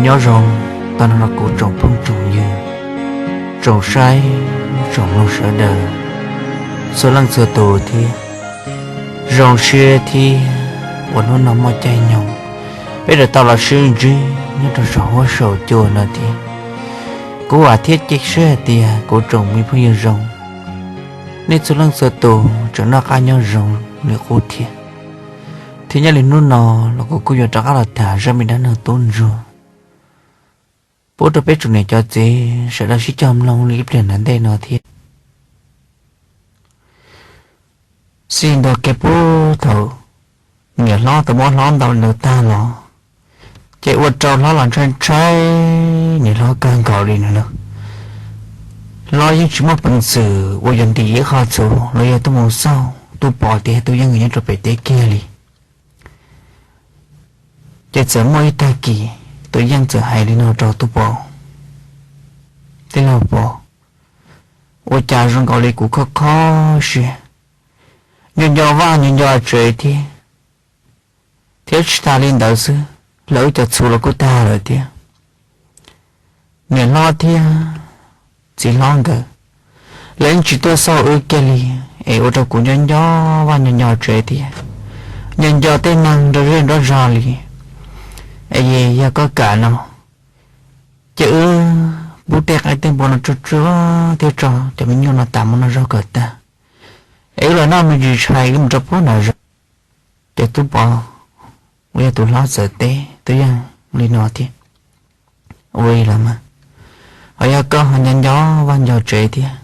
Nyob zoo, tau nrog rau kuv tsoom phooj tsoom ywg, tsoom saib, tsoom mloog sawv daws, txhua leej txhua tus thiab. Zoo siab thiab uas hnub no muaj caij nyoog peb rov tau los sib ntsib nyob rau saum huab saum cua no thiab. Kuv vam thiab cia siab hais tias kuv tsoom me phooj ywg zoo, nej txhua leej txhua tus tseem noj qab nyob zoo li qub thiab. Thiab nyob li hnub no los kuv kuj yuav rov qab los tham zaj me dab neeg tub ntsuag pub rau peb tsoom niam cov txiv sawv daws sib cog mloog li ib pliag ntawm ntej no thiab. Xij ntua kiag puag thaum niam hlob tau muab hlob ntaus li ntawd tag los, ces ua rau hlob los ntshai ntshai niam hlob kawg nkaus li no. Hlob yeej tsis muaj peev xwm uas yuav ntim ib qho txhuv los yog tuaj mus xauj Tub Pov thiab Tub Yeej nyob rau pem teb kiag li. Ces txawm muaj ib tag kis, Tub Yeej txawm hais li no rau Tub Pov, Tij laug Pov, ua cas zoo nkaus li kuv khob khob siab, nco nco vaj nco nco tsev thiab, thiab tsis tas li ntawd xwb, lawv wb cov txhuv los kuj tag lawm thiab. Niam hlob thiab txiv hlob nkawd, lawv yeej tsis tuaj xauj wb kiag li, es ua rau kuv nco nco vaj nco nco tsev thiab, nco nco tej neeg nrog zej nrog zog li. Es yog koj kam no, ces wb pub tej qaib tej npua no tsuag tsuag thiab tso cov me nyuam no tas mus noj zaub kom tag, es wb los noj me ntsis tshais wb mus rau puag nram zos. Ces Tub Pov uas yog tus hlob txawm teb Tub Yeej li no thiab, ua li los mas, ho yog koj ho nco nco vaj nco tsev thiab,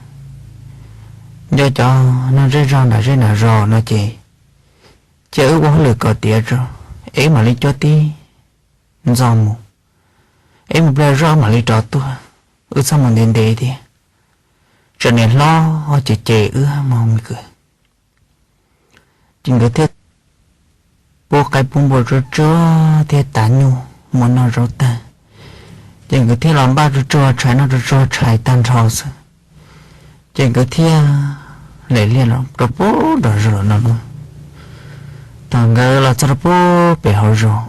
nco cov neeg zej zog nram zej nram zos no ces, ces wb ua hauj lwm kom tiav tso, es wb mam li cuab tib ntxov mus, es mus pliag zog mam li rov tuaj, wb txhob mus ntev ntev thiab, tsam niam hlob ces cem wb mus me kwv. Ces nkawd thiaj pub qaib pub npua tsuag tsuag thiab tav nyuj mus noj zaub tag, ces nkawd thiaj los npaj tsuag tsuag tshais noj tsuag tsuag tshais tag nrho xwb, ces nkawd thiaj lem liaj los rau puag nram zos lawm no. Thaum nkawd los txog rau puag pem hauv zos,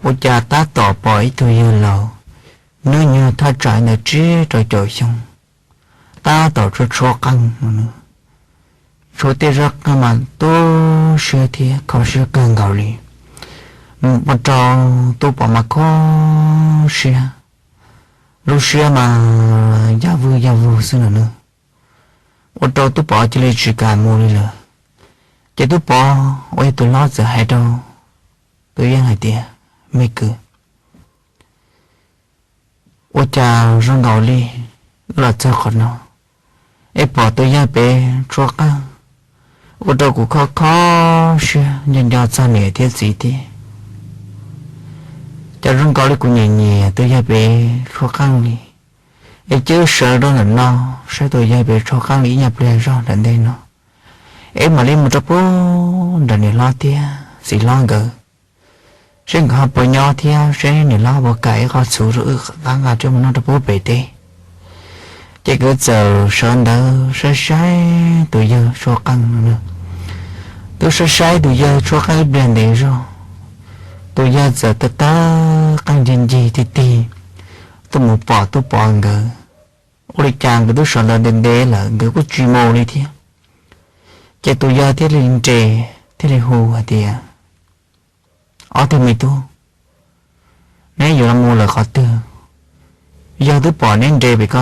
ua cas tab tom pom ib tug yawg laus, hnub nyoog thaj tsam ntawm tsib rau caum xyoo, tab tom tshuab tshuab qeej no. Tshuab tej zaub qeej mas tu siab thiab kho siab kawg nkaus li, ua rau Tub Pov mas kho siab, lub siab mas ya vwj ya vug xwb no nawb. Ua rau Tub Pov cia li tsis kam mus li lawm. Ces Tub Pov uas yog tus hlob txawm hais rau Tub Yeej hais tias, me kwv, ua cas zoo nkaus li wb los txog qhov no, es pom tus yawg pem tshuab qeej, ua rau kuv kho kho siab nco nco txog niam thiab txiv thiab. Cas zoo nkaus li kuv nyiam nyiam tus yawg pem tshuab qeej li, es cia wb sawv rau ntawm no saib tus yawg pem tshuab qeej li ib nyuag pliag zog nram ntej no, es mam li mus rau puag nram niam hlob thiab txiv hlob nkawd, seb nkawd ho puas nyob thiab seb niam hlob puas kam ib qho txhuv rau wb qab nqa rov mus noj rau puag pem teb. Ces nkawd txawm sawv ntawd saib saib tus yawg tshuab qeej no. Twb saib saib tus yawg tshuab qeej ib pliag ntev zog, tus yawg txawm tawg tawg qeej ncig ncig tig tig tuaj mus pom Tub Pov nkawd. Ua li cas nkawd twb sawv ntawd ntev ntev lawm nkawd kuj tsis mus li thiab. Ces tus yawg thiaj li nres thiaj li hu hais tias, ob tug me tub, neb yuav los mus lawm qhov twg? Yawg twb pom neb nres pem ko,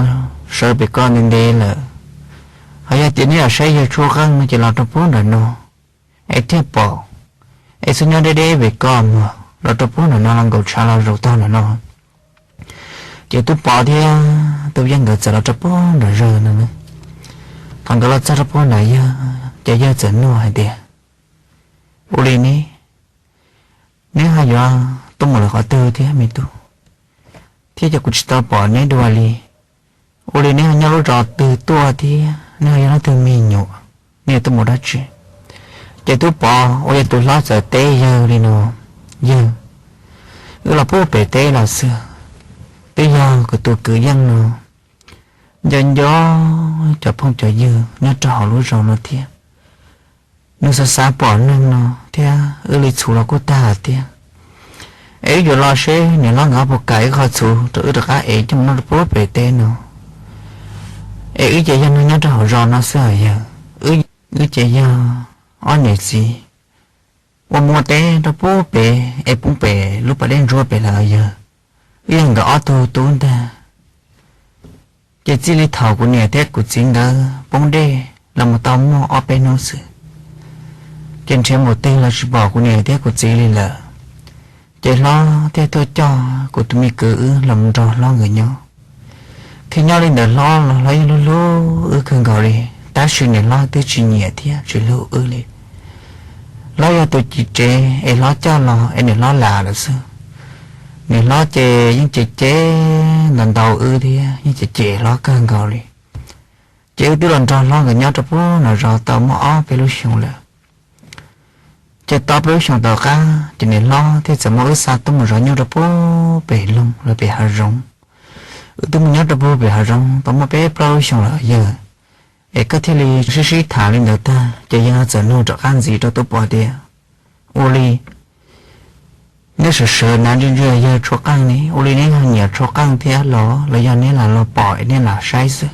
sawv pem ko ntev ntev lawm. Ho yog tias neb yuav saib yawg tshuab qeej no ces los rau puag nram no, es thiaj pom. Es txhob nyob deb deb pem ko mog, los rau puag nram no los nkaum tshav los zaum tag nram no. Ces Tub Pov thiab Tub Yeej nkawd txawm los rau puag nram zos no. Thaum nkawd los txog rau puag nram yawg ces yawg txawm nug hais tias, ua li ne, neb ho yuav tuaj mus lawm qhov twg thiab me tub? Thiab ces kuv tsis tau pom neb dua li. Ua li neb ho nyob lub zos twg tuaj thiab neb ho yog leej twg me nyuam, neb yuav tuaj mus dab tsi? Ces Tub Pov uas yog tus hlob txawm teb yawg li no, yawg, wb los puag pem teb los xwb, twb yog kuv tus kwv Yeej no nco nco cov phooj cov ywg nyob rau hauv lub zos no thiab. Nws xav xav pom neeg no thiab wb li txhuv los kuj tag thiab. Es wb yuav los seb niam hlob nkawd puas kam wb qhov txhuv rau wb rov qab ev coj mus noj rau puag pem teb no. Es wb ces yog neeg nyob rau hauv zos no xwb os yawg. Wb ces yog ob niam txiv ua mus ua teb rau puag pem es poob pem lub pas dej ntsuab pem lawm yawg. Wb yog nkawd ob tug tub ntag. Ces txij li thaum kuv niam thiab kuv txiv nkawd poob dej los mus tau muaj ob peb hnub xwb, ces nrhiav npaum twg los tsis pom kuv niam thiab kuv txiv li lawm. Ces hlob thiaj tuaj coj kuv tus me kwv wb los mus nrog hlob nkawd nyob. Thiab nyob li ntawd hlob los hlob yeej hlub hlub wb kawg nkaus li, tab sis niam hlob twb tsis nyiam thiab tsis hlub wb li. Hlob yog tus cim tsev es hlob coj los es niam hlob lam lawm xwb. Niam hlob ces yeej cem cem ntaus ntaus wb thiab yeej cem cem hlob kawg nkaus li. Ces wb twb los nrog hlob nkawd nyob rau puag nram zos tau muaj ob peb lub xyoo lawm. Ces tau peb lub xyoos tom qab ces niam hlob thiaj txawm muab wb xa tuaj mus zov nyuj rau puag pem loog los pem hav zoov. Wb twb mus nyob rau puag pem hav zoov tau muaj peb plaub lub xyoos lawm yawg. Es koj thiaj li sib sib tham li ntawd tag ces yawg txawm nug rov qab ntxiv rau Tub Pov tias, ua li neb sawv sawv hnav ntsia ntsia yawg tshuav qeej ne, ua li neb ho nyiam tshuav qeej thiab los los yog neb lam los pom es neb lam saib xwb?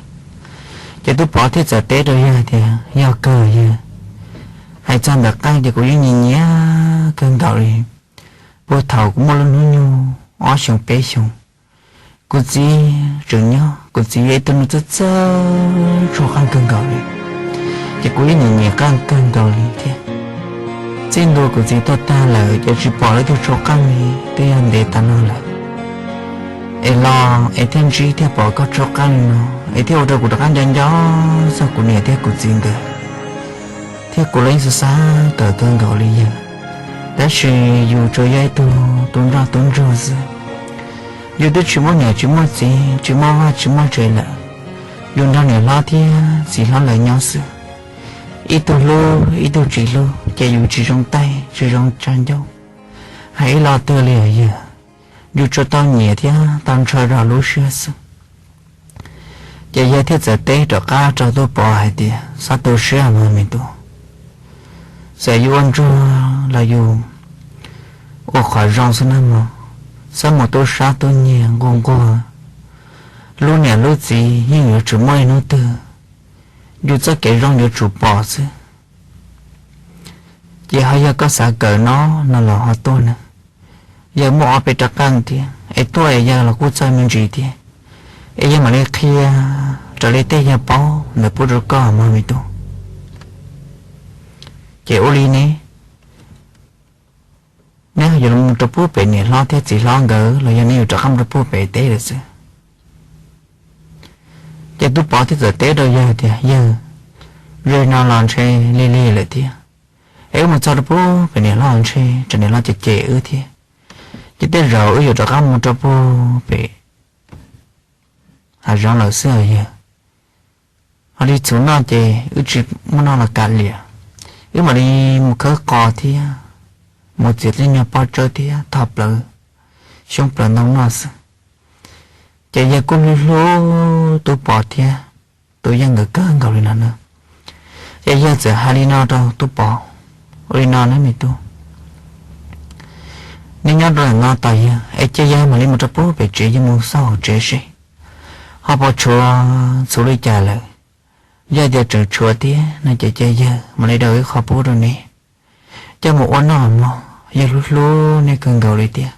Ces Tub Pov thiaj txawm teb rau yawg tias, yog kawg yawg, hais txog ntawm qeej ces kuv yeej nyiam nyiam kawg nkaus li. Puag thaum kuv muaj lub hnub nyoog ob xyoos peb xyoos, kuv txiv tseem nyob, kuv txiv yog ib tug neeg txawj txawj tshuav qeej kawg nkaus li, ces kuv yeej nyiam nyiam qeej kawg nkaus li thiab. Txij ntua kuv txiv tuag tag lawm ces tsis pom leej twg tshuav qeej li, twb yog ntev tas no lawm. Es los es thiaj ntsib thiaj pom koj tshuav qeej li no, es thiaj ua rau kuv rov qab nco nco txog kuv niam thiab kuv txiv nkawd, thiab kuv los yeej xav xav kawm kawg nkaus li yawg. Tab sis yus tsuas yog ib tug tub nroj tub ntsuag xwb, yus twb tsis muaj niam tsis muaj txiv, tsis muaj vaj tsis muaj tsev lawm, yus nrog niam hlob thiab txiv hlob lawv nyob xwb, ib tug hlub ib tug tsis hlub ces yus tsis zoo taij tsis zoo tsa ncauj hais ib lo twg li os yawg. Yus tsuas tau nyiam thiab tau ntshaw zog lub siab xwb. Ces yawg thiaj txawm teb rov qab rau Tub Pov hais tias, txhob tu siab mog me tub, txawm yus ua ntsuag los yus ua qhov zoo xwb nawb mog, txhob mus tub sab tub nyiag nquag nquag. Hlub niam hlub txiv yeej yuav tsum muaj ib hnub twg, yus txoj kev zoo yuav tsum pom xwb. Ces ho yog koj xav kawm no no los ho tuaj na, yawg muaj ob peb rab qeej thiab es tuaj es yawg los kuj txawj me ntsis thiab, es yawg mam li qhia raws li tej yawg paub ntawd pub rau koj mog me tub. Ces ua li ne, neb ho yuav los rau puag pem niam hlob thiab txiv hlob nkawd los yog neb yuav rov qab mus rau puag pem teb lawm xwb? Ces Tub Pov thiaj txawm teb rau yawg tias, yawg, ze no los ntshe lig lig lawm thiab, es wb mus txog rau puag pem niam hlob ntshe tsam niam hlob cem cem wb thiab, ces tej zaum wb yuav rov qab mus rau puag pem hav zoov lawm xwb os yawg. Ho li txhuv noj ces wb tsis muaj noj los kav liam, wb mam li mus khawb qos thiab mus txiav tej nyuag pob tsawb thiab tho plawv xyoob plawv ntoo noj xwb. Ces yawg kuj hlub hlub Tub Pov thiab Tub Yeej nkawd kawg nkaus li no na. Ces yawg txawm hais li no rau Tub Pov, ua li no na me tub, neb nyob rau ntawm no tos yawg es cia yawg mam li mus rau puag pem tsev, yawg mus xauj hauv tsev seb ho puas tshuav txhuv li cas lawm. Yog tias tseem tshuav thiab no ces cia yawg mam li daws ib qho pub rau neb coj mus ua noj mog, yawg hlub hlub neb kawg nkaus li thiab.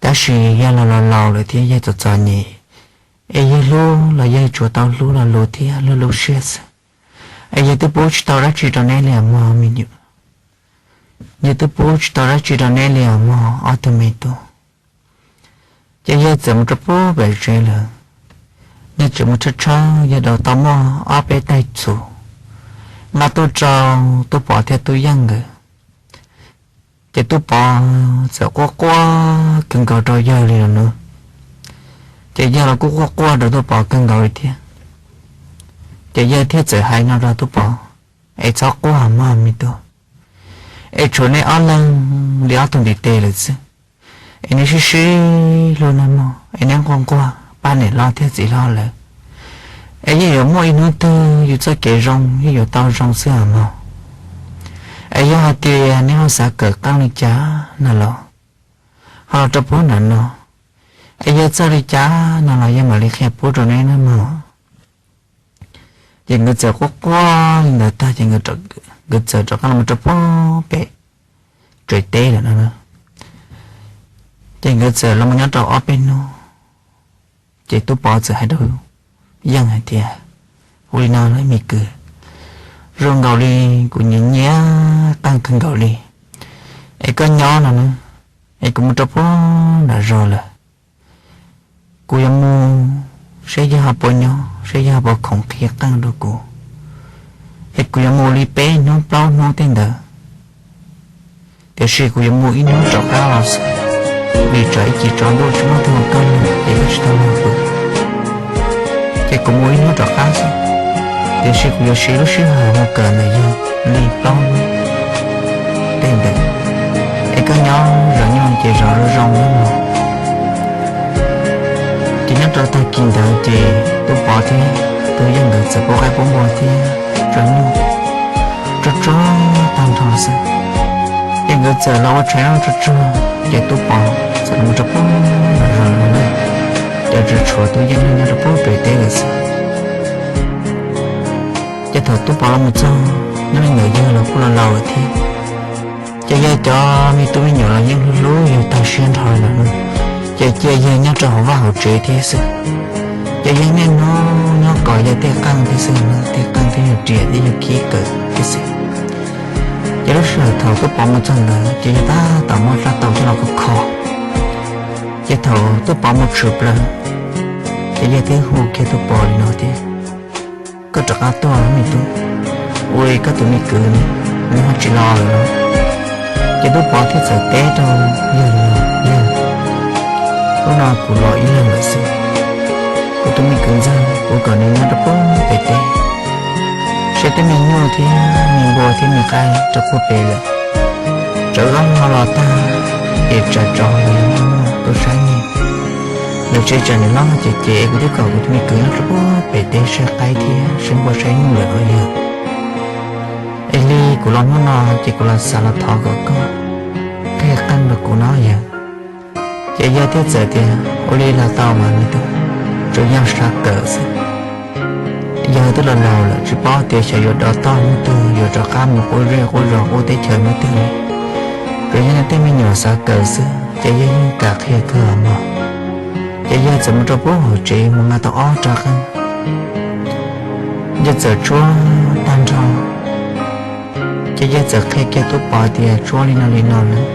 Tab sis yawg los laus laus lawm thiab yawg txom txom nyem, es yawg hlub los yawg tsuas tau hlub lo lus thiab hlub lub siab xwb, es yawg twb pub tsis tau dab tsi rau neb li os mog me nyuam. Yawg twb pub tsis tau dab tsi rau neb li os mog ob tug me tub. Ces yawg txawm mus rau puag pem tsev lawm. Yawg tseem mus tshawb tshawb, yawg daus tau muaj ob peb taig txhuv nqa tuaj rau Tub Pov thiab Tub Yeej nkawd. Ces Tub Pov txawm quaj quaj kawg nkaus rau yawg li no na. Ces yawg los kuj quaj quaj rau Tub Pov kawg nkaus li thiab. Ces yawg thiaj txawm hais no rau Tub Pov, es txhob quaj mog me tub, es tshuav neb ob leeg li ob tug ntiv tes lawm xwb, es neb sib sib hlub nawb mog, es neb nquag nquag pab niam hlob thiab txiv hlob lawm, es yeej yuav muaj ib hnub twg yus txoj kev zoo yeej yuav tau zoo xwb os mog. Es yog hais tias neb ho xav kawm qeej li cas no los ho los rau puag nram no, es yog txawj li cas no los yog mam li qhia puab rau neb nawb mog. Ces nkawd txawm quaj quaj li ntawd tag ces nkawd txawm rov qab los rau puag pem tsev teb lawm no. Ces nkawd txawm los nyob rau ob peb hnub, ces Tub Pov txawm hais rau Yeej hais tias, ua li no nawb me kwv, zoo nkaus li kuv nyiam nyiam Qeej kawg nkaus li, es koj nyob no nawb, es kuv mus rau puag nram zos lawm. Kuv yuav mus saib yog ho puas nyob, saib yog ho puas khoom qhia Qeej rau kuv, es kuv yuav mus li peb hnub plaub hnub tej ntawd, tiam sis kuv yuav mus ib hnub rov qab los xwb, vim tsam ib chim tsaus ntuj tsis muaj tug kawg li ces koj tsis tau los kuv. Ces kuv mus ib hnub rov qab xwb, tiam sis kuv yuav siv lub sij hawm mus kawm ntawm yawg li plaub hnub tej ntawd, es koj nyob zov nyuj ces zov zoo zoo nawb mog. Ces nyob rau tag kis ntawd ces Tub Pov thiab Tub Yeej nkawd txawm pub qaib pub npua thiab zov nyuj tsuag tsuag tag nrho xwb. Ces nkawd txawm los ua tshais noj tsuag tsuag, ces Tub Pov txawm los rau puag nram zos lawm, ces tsuas tshuav Tub Yeej nyob rau puag pem teb lawm xwb. Ces thaum Tub Pov los mus txog, nyob li ntawd yawg los kuj laus laus lawm thiab, ces yawg cov me tub me nyuam los yeej hlub hlub yawg tag siab nrho lawm, ces cia yawg nyob rau hauv vaj hauv tsev thiab xwb. Ces yawg niaj hnub nyob kom yawg tej qeej thiab xwb, tej qeej thiab yawg riam thiab yawg khib kawm thiab xwb. Ces lub sij hawm thaum Tub Pov mus txog ntawd ces yawg tab tom muab rab taus coj los kho kho. Ces thaum Tub Pov mus tshwm plaws, ces yawg thiaj hu kiag Tub Pov li no tias, koj rov qab tuaj me tub, ua li koj tus me kwv nws ho tsis los lawm los? Ces Tub Pov thiaj txawm teb rau yawg li no, yawg, hnub no kuv los ib leeg lawm xwb. Kuv tus me kwv ntxawg kuv kom nws nyob rau puag pem teb, saib tej me nyuj thiab me npua thiab me qaib rau puag pem lawm. Tsam wb ob leeg los tag, ces tsam tsov los yog muaj muaj tuaj saib nyuj, lawv tsev tsam nws loj ces ces kuv thiaj kom kuv tus me kwv nyob rau puag pem teb saib qaib thiab saib npua saib nyuj lawm os yawg. Es li kuv los hnub no ces kuv los xav los thov kom koj qhia qeej rau kuv no yawg. Ces yawg thiaj txawm tias, ua li los tau mas me tub, tsuas yog xav kawm xwb. Yawg twb los laus lawm tsis paub tias xyov yuav dov toj hnub twg yuav rov qab mus quaj zej quaj zos quaj teb chaws hnub twg li. Tsuas yog tej me nyuam xav kawm xwb ces yawg yeej kam qhia kawg mog. Ces yawg txawm mus rau puag hauv tsev mus nqa tau ob rab qeej, yawg txawm tshuab tag nrho. Ces yawg txawm qhia kiag Tub Pov tias tshuab li no li no lawm.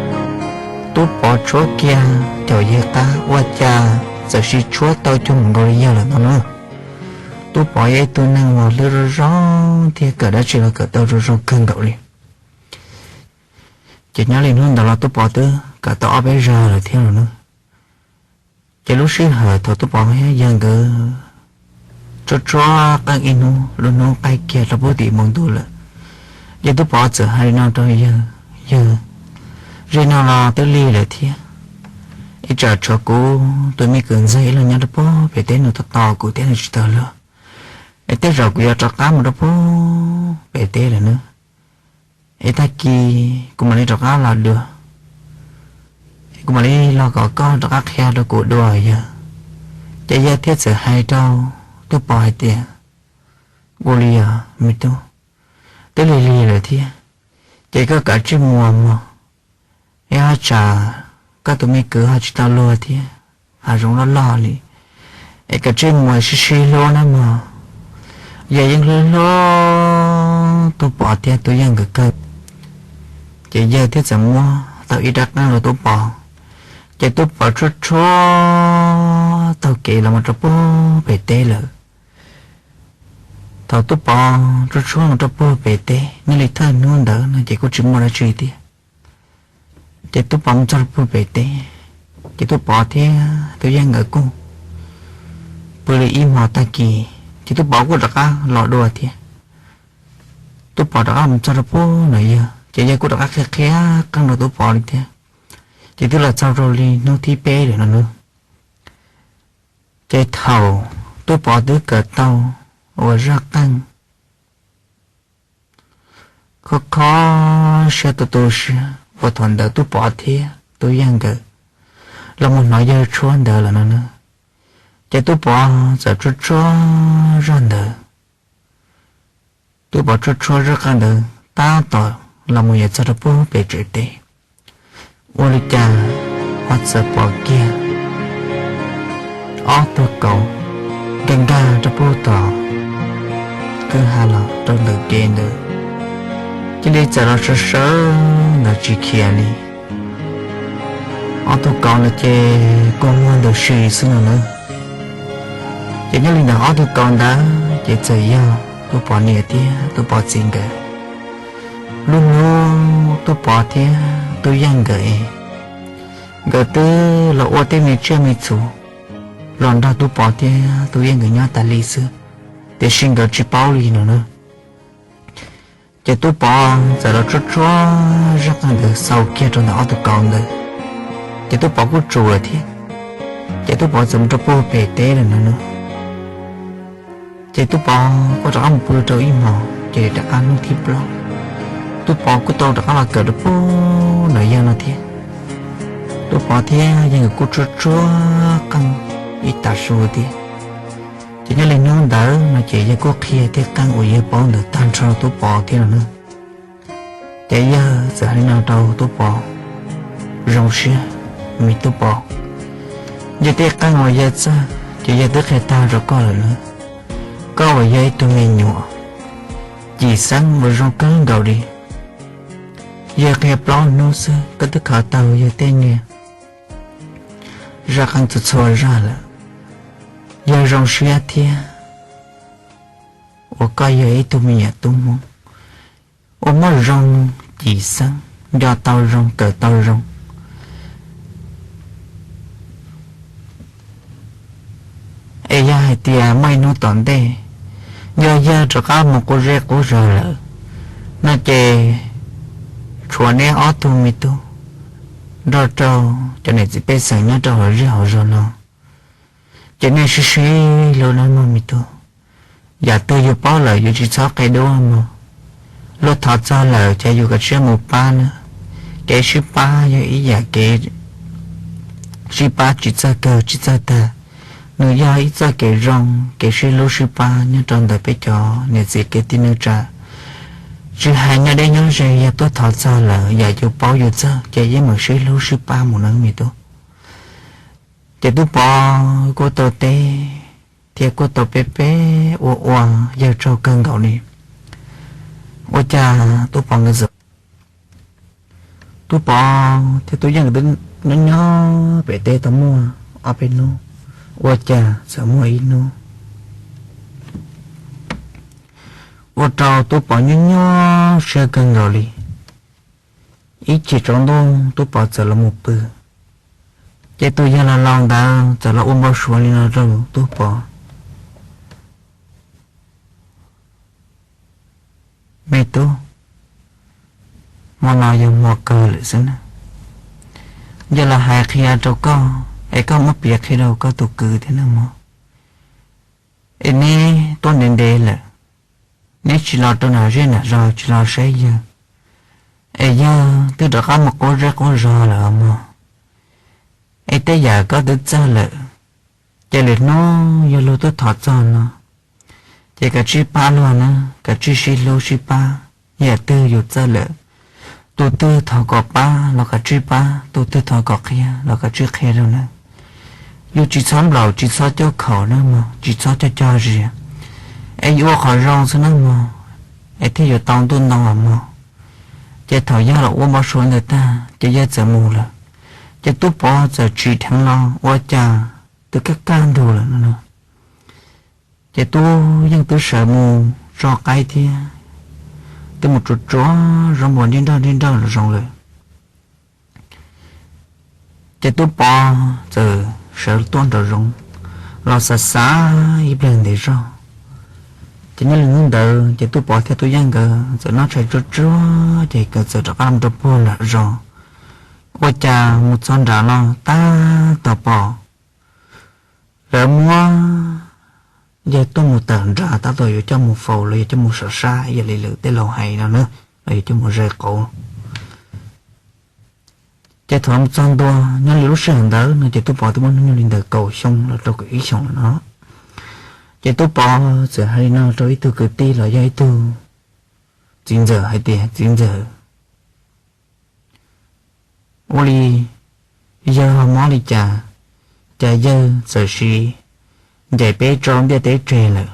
Tub Pov tshuab kiag caum yawg qab ua cas txawm sis tshuab tau cuag mus nkaus li yawg lawm no na. Tub Pov yog ib tug neeg uas hlub zoo zoo thiab kawm dab tsi los kawm tau zoo zoo kawg nkaus li. Ces nyob li hnub ntawd los Tub Pov twb kawm tau ob peb zaug lawm thiab lawm na. Ces lub sij hawm thaum Tub Pov thiab yawg nkawd tshuab tshuab qeej ib hnub, lub hnub qaij kiag rau puag tim npoo ntuj lawm, ces Tub Pov txawm hais li no rau yawg, yawg, zaum no los twb lig lawm thiab, ib tsam tshuav kuv tus me kwv ntxawg ib leeg nyob rau puag pem teb, nws tos tos kuv thiab nws tsis tau luag, es tej zaum kuv yuav rov qab mus rau puag pem teb lawm nawb. Es tag kis kuv mam li rov qab los dua, es kuv mam li los kom koj rov qab qhia rau kuv dua yawg. Ces yawg thiaj txawm hais rau Tub Pov hais tias, ua li os me tub, twb lig lig lawm thiab, ces koj kav tsij mus mog, es ho tsam koj tus me kwv ho tsis tau luag thiab, hav zoov loj loj li, es kav tsij mus sib sib hlub nawb mog. Yawg yeej hlub hlub Tub Pov thiab Tub Yeej nkawd kawg, ces yawg thiaj txawm muab tau ib rab qeej rau Tub Pov, ces Tub Pov tshuab tshuab taug kev los mus rau puag pem teb lawm. Thaum Tub Pov tshuab tshuab mus rau puag pem teb, nyob li thawj hnub ntawd no ces kuj tsis muaj dab tsi tiag. Ces Tub Pov mus txog rau puag pem teb, ces Tub Pov thiab Tub Yeej nkawd kuj pw li ib hmo tag kis, ces Tub Pov kuj rov qab los dua thiab. Tub Pov rov qab mus txog rau puag nram yawg, ces yawg kuj rov qab qhia qhia qeej rau Tub Pov li thiab. Ces twb los txog rau li hnub thib peb lawm no nawb. Ces thaum Tub Pov twb kawm tau ua zaj qeej, kho kho siab tu tu siab uas thaum ntawd Tub Pov thiab Tub Yeej nkawd los mus hnov yawg tshuab ntawd lawm no na. Ces Tub Pov txawm tshuab tshuab zaj ntawd. Tub Pov tshuab tshuab zaj qeej ntawd tab tom los mus yuav txog rau puag pem tsev teb, ua li cas ho txawm pom kiag ob tug kauv nkag nkag rau puag tom kwj ha los rau ntawm kev ntawd, cia li txawm los sawv sawv ntawd tsis khiav li. Ob tug kauv ntawd ces kua muag ntws si xwb no na. Ces nyob li ntawd ob tug kauv ntawd ces txawm yog Tub Pov niam thiab Tub Pov txiv nkawd. Lub hnub Tub Pov thiab Tub Yeej nkawd es nkawd twb los ua tej me tsiaj me txhu los nrog Tub Pov thiab Tub Yeej nkawd nyob tas li xwb, tiam sis nkawd tsis paub li no na. Ces Tub Pov txawm los tshuab tshuab zaj qeej ntawd xaus kiag rau ntawm ob tug kauv ntawd, ces Tub Pov kuj tsum lawm thiab. Ces Tub Pov txawm mus rau puag pem teb lawm no na. Ces Tub Pov kuj rov qab mus pw rau ib hmos, ces rov qab hnub thib plaub, Tub Pov kuj tau rov qab los kawm rau puag nram yawg no thiab. Tub Pov thiab yawg nkawd kuj tshuab tshuab qeej ib tag su thiab. Ces nyob li hnub ntawd no ces yawg kuj qhia tej qeej uas yawg paub ntawd tag nrho rau Tub Pov thiab no na. Ces yawg txawm hais li no rau Tub Pov: Zoo siab, me Tub Pov, yog tej qeej uas yawg txawj ces yawg twb qhia tag rau koj lawm na. Koj uas yog ib tug me nyuam cim xeeb uas zoo kawg nkaus li, yawg qhia plaub hnub xwb koj twb khav tau yawg tej niag zaj qeej txhua txhua zaj lawm. Yawg zoo siab thiab uas koj yog ib tug me nyuam tub Hmoob uas muaj zoo cim xeeb, nco tau zoo, kawm tau zoo. Es yog hais tias muaj ib hnub tom ntej, yog yawg rov qab mus qub zej qub zog lawm no ces tshuav neb ob tug me tub nrog rau cov niam txiv pej xeem nyob rau hauv zej hauv zog no, ces nej sib sib hlub nawb mog me tub. Yam twg yus paub lawm yus tsis txhob qia dua mog. Luag thov txog lawm ces yus kav tsij mus pab nawb. Kev sib pab yog ib yam kev sib pab tsis txawj kawg tsis txawj tag. Nws yog ib txoj kev zoo, kev sib hlub sib pab nyob rau ntawm peb cov niam txiv kwv tij neej tsa. Tsis hais nyob deb nyob ze, yog tuaj thov txog lawm yam yus paub yus txawj ces yeej meem sib hlub sib pab mus nawb me tub. Ces Tub Pov kuj tau teb thiab kuj tau peb peb ua ua yawg tsaug kawg nkaus li. Ua cas Tub Pov nkawd txawm, Tub Pov thiab Tub Yeej nkawd twb nyob nyob pem teb tau muaj ob peb hnub, ua cas txawm muaj ib hnub ua rau Tub Pov nyob nyob siab kawg nkaus li. Ib chim tsaus ntuj Tub Pov txawm los mus pw, ces tus yawg laus laus ntawd txawm los ua npau suav li no rau Tub Pov: Me tub, hmo no yog hmo kawg lawm xwb na. Yog los hais qhia rau koj es koj muab piav qhia rau koj tus kwv thiab nawb mog. Es neb tuaj ntev ntev lawm, neb tsis los rau nram zej nram zos tsis los saib yawg, es yawg twb rov qab mus qub zej qub zos lawm mog. Es tej yam koj twb txawj lawm, ces lwm hnub yog luag tuaj thov txog no ces kav tsij pab luag na, kav tsij sib hlub sib pab. Yam twg yus txawj lawm, tus twg thov kom pab los kav tsij pab, tus twg thov kom qhia los kav tsij qhia rau na. Yus tsis txhob nplaum tsis txhob coj khaum nawb mog, tsis txhob coj cog zias, es yus ua qhov zoo xwb nawb mog, es thiaj yuav tau ntuj ntoo mog. Ces thaum yawg los ua npau suav ntawd tag ces yawg txawm mus lawm. Ces Tub Pov txawm tsim dheev los ua cas twb kaj kaj ntug lawm no. Ces Tub Yeej twb sawv mus tso qaib thiab twb mus tsuav tsuav zaub npua nrij nroj nrij nroj los zoo lawm. Ces Tub Pov txawm sawv tuaj nraum zoov los xav xav ib pliag ntev zog. Ces nyob li hnub ntawd ces Tub Pov thiab Tub Yeej nkawd txawm noj tshais tsuag tsuag ces nkawd txawm rov qab los rau puag nram zos. Ua cas mus txog nram los tab tom pom lawv muab yawg tuaj mus tawm nram tab tom yuav coj mus faus los yuav coj mus sam sab ib yam li lawv tej laus hais no na, los yuav coj mus zais qauv. Ces thaum mus txog ntua nyob li lub sij hawm ntawd no ces Tub Pov twb muaj hnub nyoog li ntawm kaum xyoo los rau kaum ib xyoos lawm no. Ces Tub Pov txawm hais li no rau ib tug kwv tij los yog ib tug txiv ntxawm hais tias, Txiv ntxawm, ua li yawg ho mob li cas, cas yawg txawm sis ncaim peb tso ntiaj teb tseg lawm?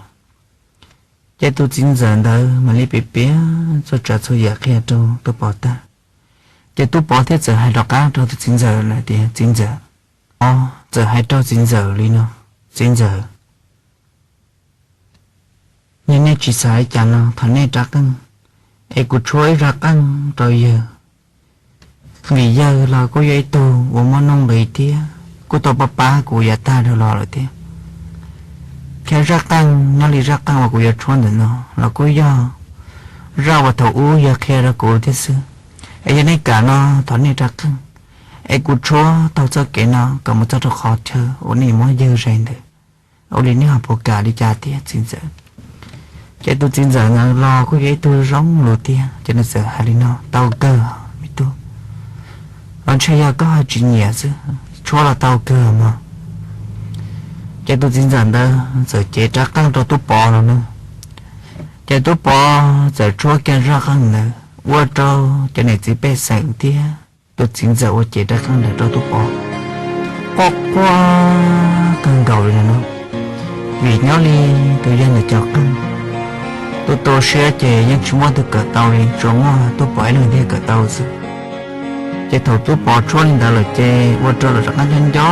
Ces tus txiv ntxawm ntawd mam li piav piav txhua tsav txhua yam qhia rau Tub Pov tag. Ces Tub Pov thiaj txawm hais rov qab rau tus txiv ntxawm lawm tias, Txiv ntxawm, o, txawm hais rau txiv ntxawm li no, Txiv ntxawm, yog nej tsis xav li cas no thov nej rab qeej, es kuv tshuab ib zaj qeej rau yawg, vim yawg los kuj yog ib tug uas muaj nuj nqis thiab kuj tau pab pab kuv yav tag dhau los lawm thiab. Thiab zaj qeej nyob li zaj qeej uas kuv yuav tshuab ntawm no los kuj yog zaj uas thaum ub yawg qhia rau kuv thiab xwb. Es yog nej kam no thov nej rab qeej, es kuv tshuab taug txoj kev no kom mus txog rau qhov chaw uas nej muab yawg zais ntawd. Ua li nej ho puas kam li cas thiab txiv ntxawm? Ces tus txiv ntxawm ntawd los kuj yog ib tug zoo lus thiab ces nws txawm hais li no, Tau kawg me tub, los ntshe yog koj ho tsis nyiam xwb, tshuab los tau kawg mog. Ces tus txiv ntxawm ntawd txawm cev rab qeej rau Tub Pov los no. Ces Tub Pov txawm tshuab kiag zaj qeej ntawd ua rau cov niam txiv pej xeem thiab tus txiv ntxawm uas cev rab qeej ntawd rau Tub Pov quaj quaj kawg nkaus li no. Vim nyob li tus yawg ntawd cov qeej, tus tu siab ces yeej tsis muaj tus kawm tau li, tsuas muaj Tub Pov ib leeg thiaj kawm tau xwb. Ces thaum Tub Pov tshuab li ntawd lawm ces ua rau lawv rov qab nco nco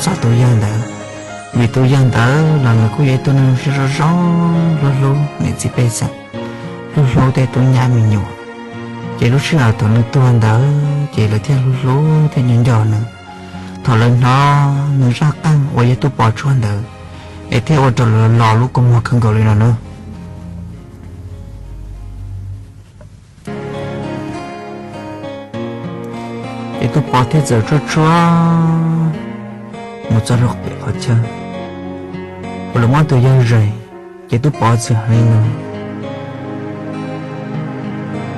txog tus yawg ntawd, vim tus yawg ntawd los nws kuj yog ib tug neeg zoo zoo, hlub hlub niam txiv pej xeem, hlub hlub tej tub nyab me nyuam. Ces lub sij hawm thaum nws tuag ntawd ces lawv thiaj hlub hlub thiab nco nco nws. Thaum lawv hnov nws zaj qeej uas yog Tub Pov tshuab ntawd, es thiaj ua rau lawv los lub kua muag kawg nkaus li no na. Ces Tub Pov thiaj txawm tshuab tshuab mus txog rau pem qhov chaw uas lawv muab tus yawg zais. Ces Tub Pov txawm hais li no,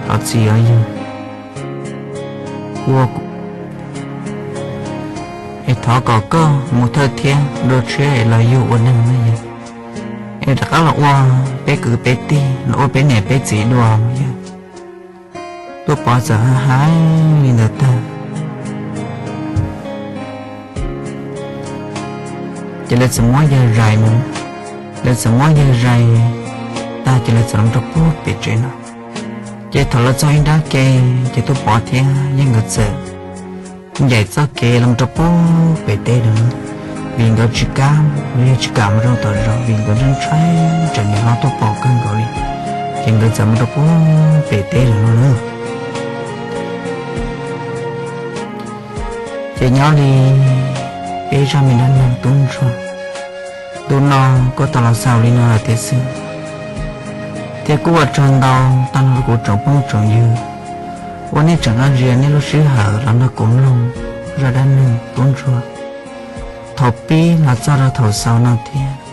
Thov txim os yawg, ua kuv, es thov kom koj mus thawj thiab dua tshiab es los yug ua neeg na yawg, es rov qab los ua peb kwv peb tij, los ua peb niam peb txiv dua yawg. Tub Pov txawm hais li ntawd tag, ces lawv txawm muab yawg zais mus, lawv txawm muab yawg zais tag ces lawv txawm los rau pem tsev no. Ces thaum lawv txog ib nrab ke, ces Tub Pov thiab yawg nkawd txawm ncaim txoj kev los rau pem teb no, vim nkawd tsis kam, los yog tsis kam mus rau tom zos vim nkawd ntshai tsam niam hlob Tub Pov kawg nkaus li, ces nkawd txawm mus rau pem teb lawm no na. Ces nyob li peb zaj me dab neeg tub ntsuag, ntu no kuj tau los xaus li no lawm tiag xwb, thiab kuj ua tsaug ntau tag nrho rau kuv tsoom phooj tsoom ywg uas nej tseem nyob ntsia nej lub sij hawm los nrog kuv mloog zaj dab neeg tub ntsuag thaum pib los txog rau thaum xaus no thiab.